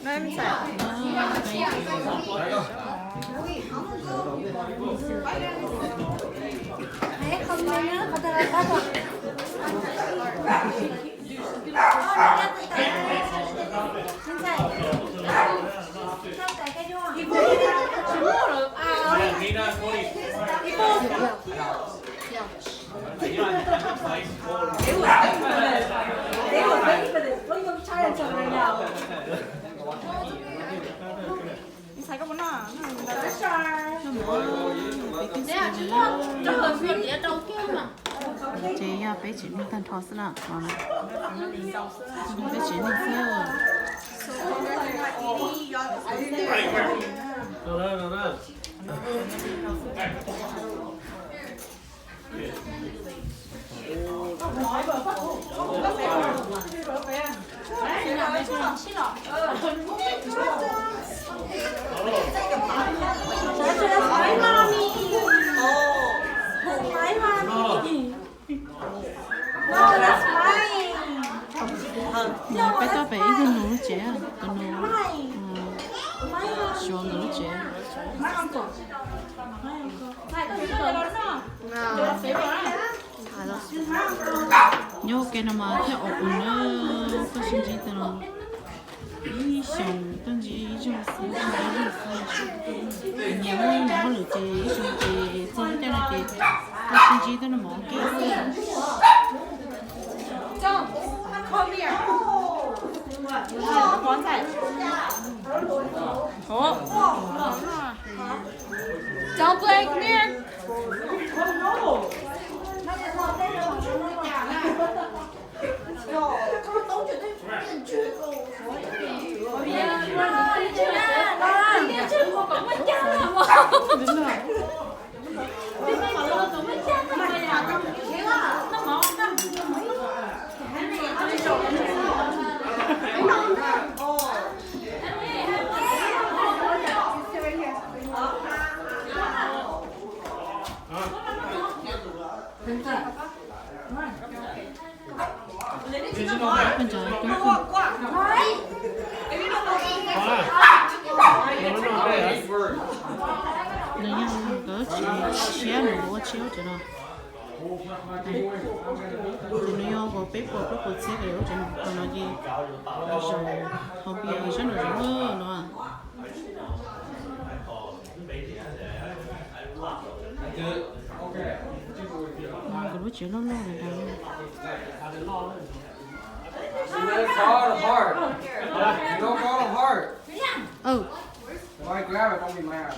Ces yog peb tsev neeg tag nrho xwb na, peb tsev neeg xwb. Peb tuaj pem ib tug nus lub tsev, tus nus Suav nkawd lub tsev. Nyob ua ke no mas thiaj ua ua na, koj sib ntsib tau no ib xyoos koj ntsib ib zaug xwb, ib zaug xwb. Nyias muaj nyias hauj lwm ces ib xyoos ces txog lub caij no ces koj sib ntsib tau no mas ua ke xwb. Nws yog nkawd tsev tshiab, nws ua tshiab tsev no. Ces nws yog uas peb puas plaub puas txhiab li ua tsev no, qhov no ces zaum hauv pia sab nraum zoov no. Nkawd lub tsev loj loj li ntawd.